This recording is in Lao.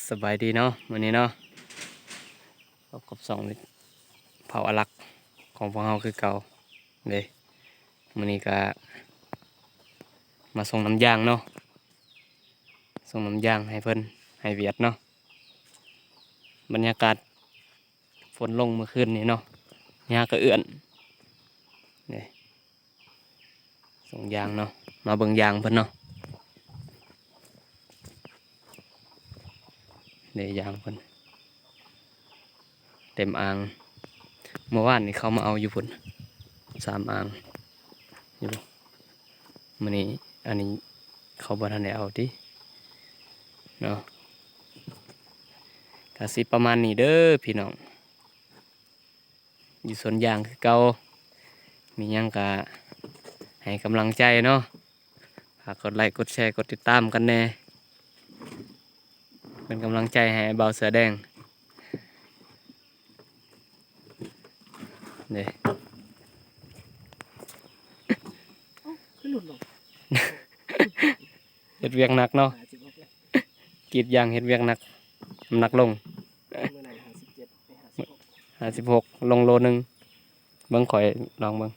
ສະບາຍດີເນາະ ມື້ນີ້ເນາະ ພົບກັບຊ່ອງເຜົ່າອາລັກຂອງພວກເຮົາຄືເກົ່າເດ້. ມື້ນີ້ກະມາສົ່ງນ້ຳຢາງເນາະ ສົ່ງນ້ຳຢາງໃຫ້ເພິ່ນ ໃຫ້ຫວຽດເນາະ. ບັນຍາກາດຝົນລົງມື້ຄືນນີ້ເນາະ ຫຍ້າກະເອື້ອນເດ້. ສົ່ງຢາງເນາະ ມາເບິ່ງຢາງເພິ່ນເນາະ ເດ້ ຢາງເພິ່ນເຕັມອ່າງ. ເມື່ອວານນີ້ເຂົາມາເອົາຢູ່ພຸ້ນ ສາມອ່າງຢູ່ ມື້ນີ້ອັນນີ້ເຂົາບໍ່ທັນໄດ້ເອົາຕິເນາະ. ກະຊິປະມານນີ້ເດີພີ່ນ້ອງ ຢູ່ສວນຢາງຄືເກົ່າ ມີຫຍັງກະໃຫ້ກຳລັງໃຈເນາະ. ຝາກກົດໄລ ກົດແຊ ກົດຕິດຕາມກັນແດ່ ເປັນກຳລັງໃຈໃຫ້ອ້າຍບ່າວເສືອແດງເດ້. ເອົ້າ ຄືຫຼຸດລົງ ເຮັດວຽກໜັກເນາະ ຫ້າສິບຫົກແລ້ວ ກຣີດຢາງເຮັດວຽກໜັກ ນ້ຳໜັກລົງ ມື້ນັ້ນຫ້າສິບເຈັດ ໄປຫ້າສິບຫົກ ຫ້າສິບຫົກ ລົງໂລໜຶ່ງ. ເບິ່ງຂ້ອຍລອງເບິ່ງ